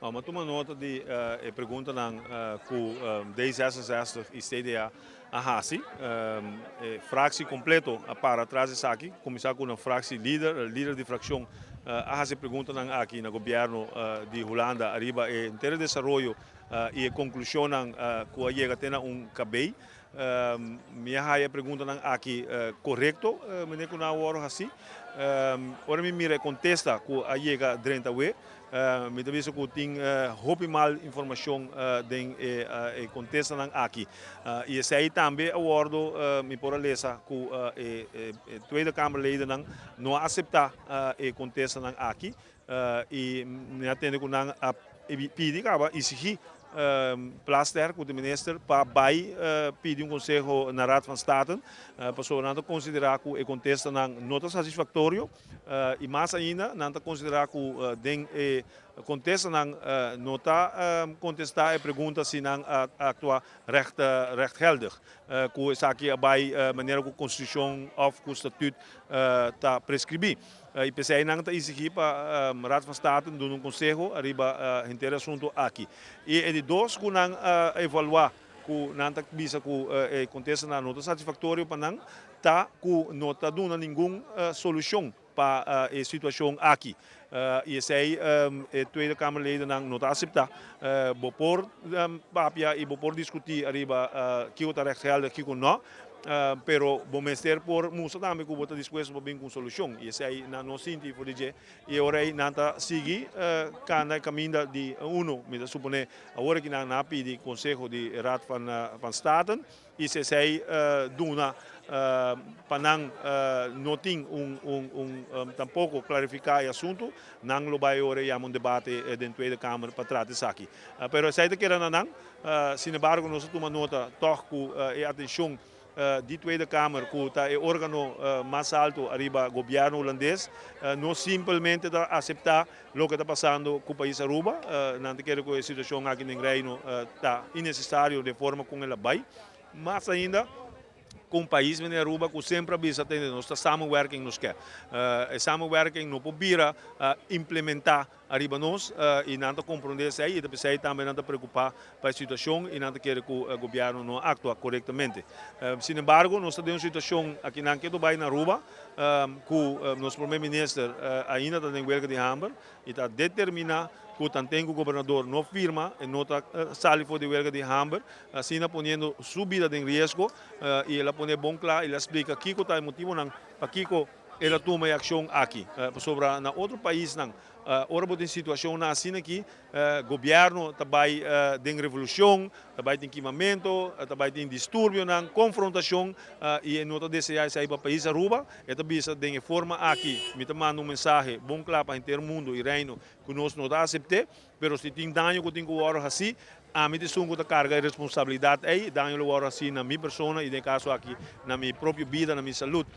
M'a tuma nota di e preguntanan ku D66 i CDA a hasi. Fractie completo a para tras di esaki, kuminsá ku un fractie lider, lider di frakshon a hasi preguntanan aki na gobièrnu di Hulanda ariba e henter desaroyo i e konklushonnan ku a yega te na un KB. Mi a haya preguntanan aki korekto, meneer, ku nan a wòrdu hasi. Ora mi mira e kontesta ku a yega drenta awe, mi ta bisa ku tin hopi mal informashon den e kontestanan aki. I esei tambe a wòrdu, mi por a lesa ku e Tweede Kamerledennan no a aseptá e kontestanan aki i mi a tende ku nan a pidi kaba exigí Plasterk, ku minister, pa bai pidi un konseho na Raad van State, pasobra nan ta konsiderá ku e kontestanan no ta satisfaktorio i mas ainda nan ta konsiderá ku den e kontestanan no ta kontestá e pregunta si nan a aktua rechtgeldig, ku esaki a bai manera ku konstitushon òf ku statuut ta preskribí. I p'esei nan ta exigí pa Raad van State duna un konseho ariba henter asuntu aki. I e di dos ku nan a evaluá ku nan ta bisa ku e kontestanan no ta satisfaktorio pa nan, ta ku no ta duna ningun solushon pa e situashon aki. I esei e Tweede Kamerledennan no ta aseptá. Bo por papia i bo por diskutí ariba kiko ta rechtgeldig, kiko no, pero bo mester por mustra tambe ku bo ta dispuesto pa bin ku un solushon. I esei nan no sinti for di dje. I ora ei nan ta sigui kana e kaminda di uno. Mi ta suponé awor ku nan a pidi konseho di Raad van State i si esei duna pa nan no tin un tampoko klarifiká e asuntu, nan lo bai ora yama un debate den Tweede Kamer pa trata esaki. Pero esei ta keda na nan. Sin embargo, nos a tuma nota tòg ku e atenshon di Tweede Kamer, ku ta e órgano mas altu ariba gobièrnu hulandes, no simplemente ta aseptá loke ta pasando ku pais Aruba. Nan ta kere ku e situashon aki den Reino ta innesesario den forma ku el a bai. Mas ainda ku un pais manera Aruba ku semper a bisa tende nos ta samenwerking nos ke. E samenwerking no por bira implementá ariba nos i nan ta komprondé esei i ta p'esei tambe nan ta preokupá pa e situashon i nan ta kere ku gobièrnu no a aktua korektamente. Sin embargo, nos ta den un situashon aki nan ke bai na Aruba ku nos promé minister ainda ta den welga di hamber i ta determiná ku tanten ku gobernador no firma e no ta sali for di welga di hamber, asina poniendo su bida den riesgo. I el a pone bon kla, el a splika kiko ta e motibonan pakiko el a tuma e akshon aki. Pasobra na otro paisnan, ora bo tin situashonnan asina aki, gobièrnu ta bai den revolushon, ta bai tin kimamentu, ta bai tin disturbionan, konfrontashon, i e no ta deseá esei pa pais Aruba. E ta bisa den e forma aki, mi ta manda un mensahe bon kla pa henter mundu i Reino ku nos no ta asept'é, pero si tin daño ku tin ku wòrdu hasí, ami ta esun ku ta karga e responsabilidat ei, daño lo wòrdu hasí na mi persona i den e kaso aki na mi propio bida, na mi salud.